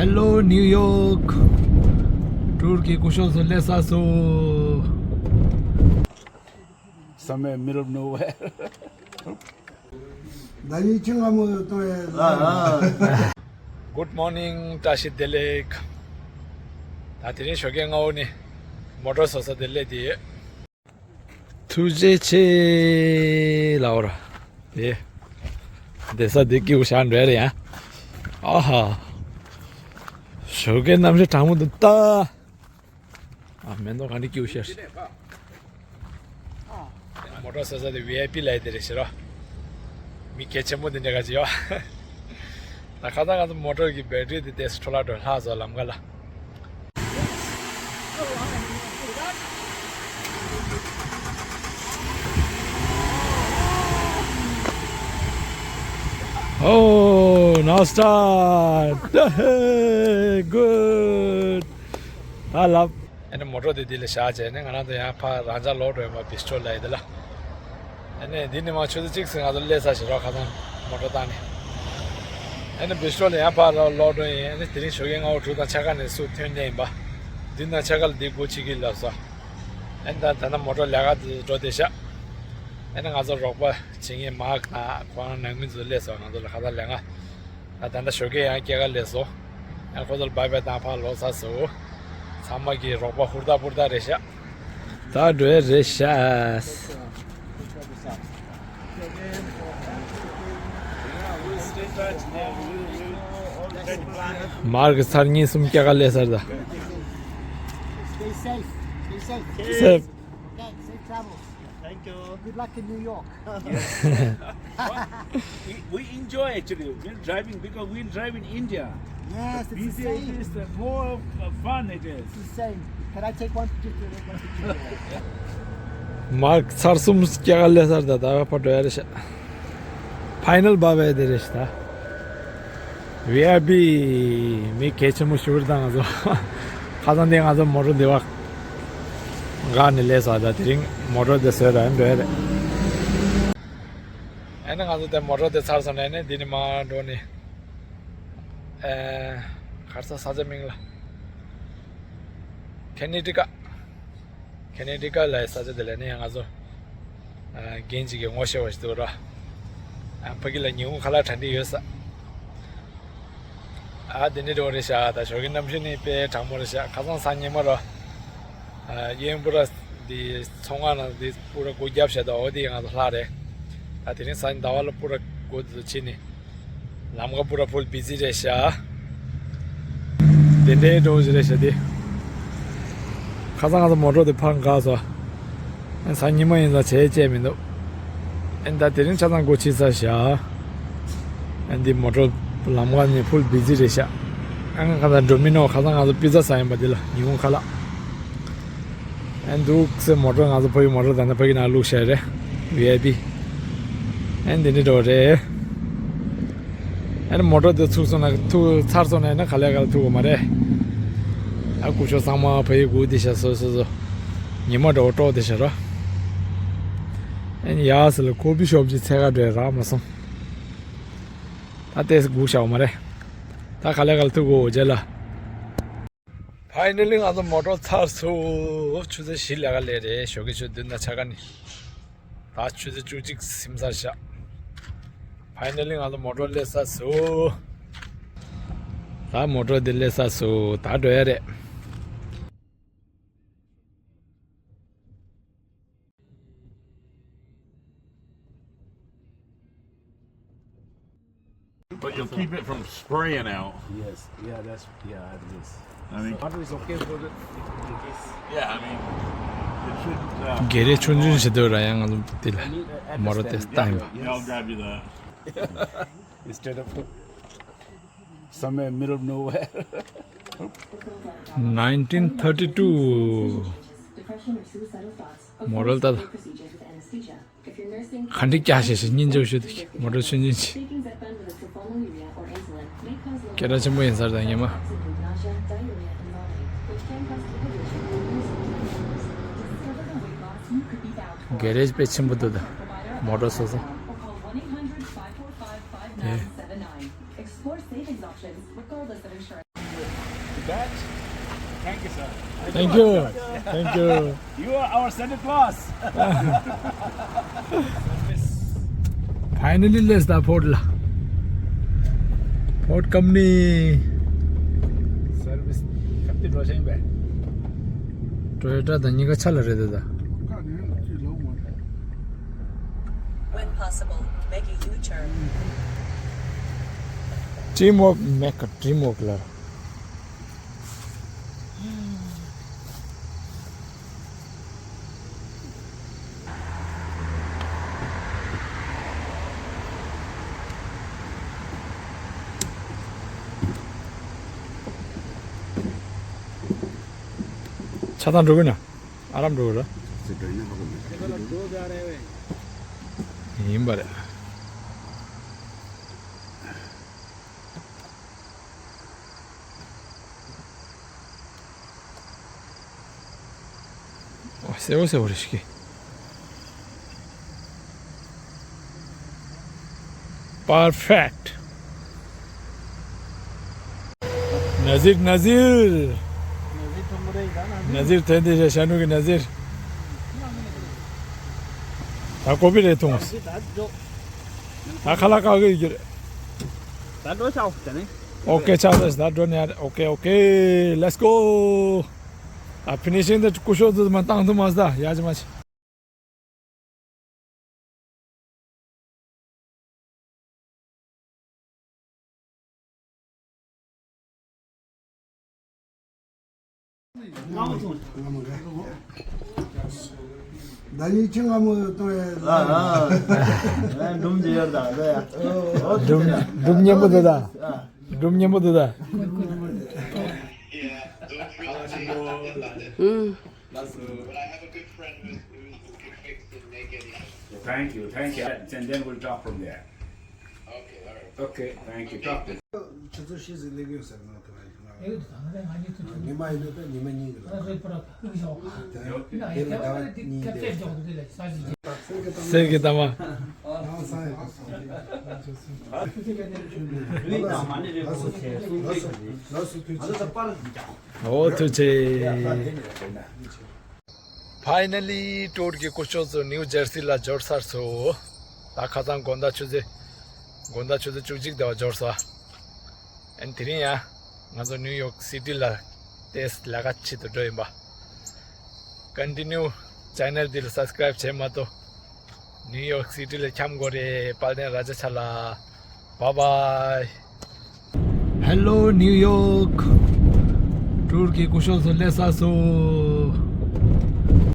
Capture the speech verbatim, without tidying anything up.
Hello New York. ཊུར་གྱི་སྐུ་ཞབས་ཚོ་སླེབས་ཚར་སོང་། Somewhere middle of nowhere. ད་ཡིན་ཁྱི་ང་མོ་ཏོ་ཡ། Good morning བཀྲ་ཤིས་བདེ་ལེགས། ད་དེ་རིང་ཞོགས་ཀས་སྔ་པོ་ནས་མོ་ཊ་བཟོ་ས་དེ་སླེབས་བསྡད་ཡོད། ཐུགས་རྗེ་ཆེ་ལབ་ར། དེ། བསྡད་ས་དེ་སྐྱིད་པོ་ཞེ་དྲག་རེད་ཡ། ཨ་ཧ། ཞོགས་ཀའི་གནམ་གཤིས་གྲང་མོ་འདུག་ད། ཨ། མེ་ཏོག་ག་འདྲ་སྐྱིད་པོ་ཤར། མོ་ཊ་བཟོ་ས་དེ་ཝི་ཨའི་པི་ལབ་ཡ་དེ་རེད་ཤག་ར། མི་གལ་ཆེན་པོ་དེ་འདྲ་ག་ཅིག་ཡོད། ད་ཁ་སང་ང་ཚོ་མོ་ཊ་གི་བེ་ཊི་རི་དེ་ཏོག་ཙམ་འཕྲོ་བརླག་འགྲོ་ལྷག་སོང་ལམ་ཁ་ལ། Oh, now start. Good. ད་ལབ། ཨ་ནི་མོ་ཊ་དེ་འདི་ལ་བཞག་བྱས་ནས་ང་རང་ཚོ་ཡང་ཕར་རང་འཇགས་ལོག་འགྲོ་ཡོད་པ་བིས་ཊོ་ལབ་ཡ་དེ་ལ། ཨ་ནི་འདི་ནས་མར་ཆུ་ཚོད་གཅིག་ཙམ་ང་ཚོ་སླེབས་ཚར་ཞིག་རོགས་ཁ་སང་མོ་ཊ་བཏང་ནས། ཨ་ནི་བིས་ཊོ་ལ་ཡང་ཕར་ལོག་འགྲོ་ཡིན། ཨ་ནི་དེ་རིང་ཞོགས་ཀའི་སྔ་པོ་དྲུག་དང་ཕྱེད་ཀ་ནས་ཚུར་ཐོན་གནང་ཡིན་པ། བདུན་དང་ཕྱེད་ཀ་ལ་འདི་སྒོ་ཕྱེ་གི་ལབ་སོང་། ཨ་ནི་ད་ད་ལྟ་མོ་ཊ་ལས་ཀ་དེ་འགྲོ་བསྡད་ཤག་ཨ་ནི་ང་ཚོ་རོགས་པ་བྱེད་མཁན་མཱག་དང་ཁོ་རང་ནང་མི་ཚོ་སླེབས་སོང་། ང་ཚོ་ལ་ཁ་སང་ལས་ཀ་ད་ད་ལྟ་ཞོགས་ཀས་ཡང་སྐྱེལ་ག་སླེབས་སོང་། ཡང་ཁོ་ཚོར་བཱའི་བཱའི་བཏང་ཕར་ལོག་ཚར་སོང་། ཚང་མ་གི་རོགས་པ་ཧུར་ཐག་ཧུར་ཐག་རེད་ཤག་ད་འགྲོ་ཡ་རེད་ཤག་མར་གི་ཚར་གཉིས་གསུམ་སྐྱེལ་ག་སླེབས་ཚར་ད། Stay safe. Stay safe. Safe. Okay, safe travels. Thank you. Good luck in New York. We, we enjoy actually. We're driving because we drive in India. Yes, it's the same. Busy it is, the more uh, fun it is. It's the same. Can I take one picture? Take one picture. མར་ཚར་གསུམ་སྐྱེལ་ག་སླེབས་ཚར་ད། ད་ཕར་འགྲོ་ཡ་རེད་ཤག་ཕའི་ནལ་བཱའི་བཱའི་དེ་རེད་ཤག་ད། ཝི་ཨའི་པི་མི་གལ་ཆེན་པོ་ཞིག་རེད་ད་ང་ཚོ། ཁ་སང་དེ་ང་ཚོ་མོ་ཊ་འདི་བ་བཀག་ནས་སླེབས་སོང་། ད་དེ་རིང་མོ་ཊ་དེ་བཟོས་ར་འགྲོ་ཡ་རེད། ཨ་ནི་ང་ཚོ་དེ་མོ་ཊ་དེ་ཚར་སོང་ནས་ནི་འདི་ནས་མར་འགྲོ་ནས། ཨེ། ག་རེ་ཟ། ས་ཆ་མིང་ལ། ཀེ་ནེ་ཊི་ཀ་ཀེ་ནེ་ཊི་ཀ་ལབ་ཡ་ས་ཆ་དེ་ལ་ནི་ང་ཚོ། ཨ། རྒན་གཅིག་གིས་ངོ་ཤེས་པ་ཞིག་འདུག་ར། ཨ། ཕ་གི་ལ་ཉི་ཧོང་ཁ་ལག་གྲ་སྒྲིག་ཡོད་ས། ཨ། དེ་འདྲ་འདྲ་བོ་རེད་ཤག་ད་ཞོགས་ཀའི་གནམ་གཤིས་ནི་དཔེ་གྲང་མོ་རེད་ཤག་ཁ་སང་སང་ཉི་མ་ར། ཨ། གཡོན་པུ་ར་འདི་མཚོ་སྔོན་ནང་འདི་པུ་ར་སྒོ་བརྒྱབ་བཞག་ད། འོ་དེ་ང་ཚོ་ལྷག་རེད། ད་དེ་རིང་སང་ཉིན་ཟླ་བ་ལ་པུ་ར་སྒོ་འདི་ཚོ་ཕྱེ་ནས། ལམ་ཁ་པུ་ར་ཕུལ་བི་ཛི་རེད་ཤག་དེ་འདྲའི་འགྲོ་བཞིན་རེད་ཤག་དེ། ཁ་སང་ང་ཚོ་མོ་ཊ་དེ་ཕར་འགག་སོང་། ཨ། སང་ཉི་མ་ཡིན་ཙང་བྱས་བྱས་མི་འདུག་ཨ། ད་དེ་རིང་ཆ་ཚང་སྒོ་ཕྱེ་ཚར་ཤག་ཨ། འདི་མོ་ཊ་ལམ་ཁ་ནས་ཕུལ་བི་ཛི་རེད་ཤག་ཨ། ང་ཁ་སང་འགྲོ་མི་ནོར། ཁ་སང་ང་ཚོ་པི་ཛ་ཟ་ཡིན་པ་འདི་ལ་ཉི་ཧོང་ཁ་ལག་ཨ། འདུག་སེ་མོ་ཊ་ང་ཚོ་ཕ་གི་མོ་ཊ་ད་ནི་ཕ་གི་ནང་བླུགས་བཞག་རེད། ཝི་ཨའི་པི། ཨ། འདི་འདྲ་འགྲོ་རེད། ཨ་ནི་མོ་ཊ་དེ་ཚུགས་སོང་ན་ཐུག་ཚར་སོང་ན་ཡིན་ན་ག་ལེ་ག་ལེ་ཐུག་གོ་མ་རེད། ཨ། སྐུ་ཞབས་ཚང་མ་ཕ་གི་སྒུག་བསྡད་ཤག་སོ་སོ་སོ། ཉི་མ་འདྲ་བོ་དཀྲོག་བསྡད་ཤག་ར། ཨ་ནི་ཡག་ས་ལ་ཁོ་ཕི་ཤོབ་ཅིག་འཚོལ་ག་འགྲོ་ཡ་རག་མ་སོང་། ད་ལྟའི་སྒུག་བཞག་གོ་མ་རེད། ད་ག་ལེ་ག་ལེ་ཐུག་གོ་རྗེས་ལ། ཕའི་ནལ་ལི་ང་ཚོ་མོ་ཊ་ཚར་སོང་། ཆུ་ཚོད་བཞི་ལས་ཀ་ལས་རེད། ཞོགས་ཀའི་ཆུ་ཚོད་བདུན་དང་ཕྱེད་ཀ་ནས། ད་ཆུ་ཚོད་བཅུ་གཅིག་ཟིན་ཚར་ཤག་ཕའི་ནལ་ལི་ང་ཚོ་མོ་ཊ་སླེབས་ཚར་སོང་། ད་མོ་ཊ་འདི་སླེབས་ཚར་སོང་། ད་འགྲོ་ཡ་རེད། But you'll keep it from spraying out. Yes, yeah, that's, yeah, it is. I mean, so water is okay for the, in case. Yeah, I mean, it shouldn't. Uh, རྒྱལ་རས་ཆུང་ཆུང་ཞིག་འདུག་ར། ཡང་ང་ཚོ་འདི་ལ་མོ་ཊ་དེ་བཏང་ཡིན་པ། Yeah, I'll grab you that. Instead of somewhere middle of nowhere. Nineteen thirty-two མོ་ཊ་ད། ག་འདྲ་རྒྱག་ཤེས་ཤེས་སྙིང་རྗེ་པོ་ཞུ་འདུག་མོ་ཊ་ཆུང་ཆུང་ཅིག་སྐད་གྲགས་ཆེན་པོ་ཡིན་ས་རེད་ད་ཉི་མ། གེ་རེཇ་དཔེ་ཆེན་པོ་འདུག་ད། མོ་ཊ་སོ་སོ། ཨེ། That? Thank you, sir. Thank you. Thank you. You are our Santa Claus. Finally, let's the port la. Port company service ཁ་ཏི་འགྲོ་ཤེས་པས། Toyota དང་གཉིས་ཀ་ཆ་ལ་རེད་ད། When possible, make a U-turn. Teamwork make a dream work ལ། ཆ་ཚང་འགྲོ་གི་ན། ཨ་རམ་འགྲོ་གི་ར། ཡིན་པ་རེད། ཨོ་སེ་བོ་སེ་བོ་རེ་ཞིག་གི། Perfect. ནཱ་ཟིར། ནཱ་ཟིར། ནཱ་ཟིར་ཐོན་དེ་ཤ་ཤ་ནུ་གི་ནཱ་ཟིར། ད་ཀོ་པི་རེད་ཐུང་། ད་ཁ་ལག་ཁ་གི་ཡོད་རེད། ད་འགྲོ་ཆ་འོ་དེ་ནི། ཨོ་ཀེ་ཆ་རེད། ད་འགྲོ་ནས། ཨོ་ཀེ་ཨོ་ཀེ། Let's go. ད་ཕི་ནི་ཤིང་དེ་སྐུ་ཞབས་ཚོ་མ་བཏང་ཐུབ་མ་སོང་ད་ཡ་ཅི་མ་ཅི། ཟླ་ཉིན་ཁྱི་ང་མོ་གཏོང་ཡ། ཨ་ཨ། འབྲུམ་ཅི་ཡོད་ད་ད་ཡ། འབྲུམ་འབྲུམ་སྙན་པོ་འདུག་ད། འབྲུམ་སྙན་པོ་འདུག་ད། ཨུམ། Thank you, thank you. And then we'll talk from there. Okay, thank you. Talk to you. ཆུ་ཚོད་བཞི་ཟིག་སླེབས་ཡོད་ཟེར་ང་དང་ང་ཉི་མ་ཡིན་ན་ད་ཉི་མ་གཉིས་ཀྱི་ལ་དེ་ལ་ཟླ་བ་གཉིས་དེ། གསེར་གྱི་གཏའ་མ། ཨོ་ཐུགས་རྗེ་ཆེ། Finally, ཊུར་གྱི་སྐུ་ཞབས་ཚོ་ནིའུ་ཇར་སི་ལ་འབྱོར་ཚར་སོང་། ད་ཁ་སང་དགོང་དག་ཆུ་ཚོད། དགོང་དག་ཆུ་ཚོད་བཅུ་གཅིག་དེ་བ་འབྱོར་སོང་། ཨན་དེ་རིང་ཡང་ང་ཚོ་ནིའུ་ཡོག་སི་ཊི་ལ་ཏེས་ལས་ཀ་བྱེད་དུ་འགྲོ་ཡིན་པ། Continue channel འདི་ལ་subscribe བྱས་མ་གཏོགས། ནིའུ་ཡོག་སི་ཊི་ལ་འཁྱམ་དགོས་རེད། དཔལ་ལྡན་ར་ཇ་ཆ་ལ། Bye bye. Hello New York. ཊུར་གྱི་སྐུ་ཞབས་ཚོ་སླེབས་ཚར་སོང་།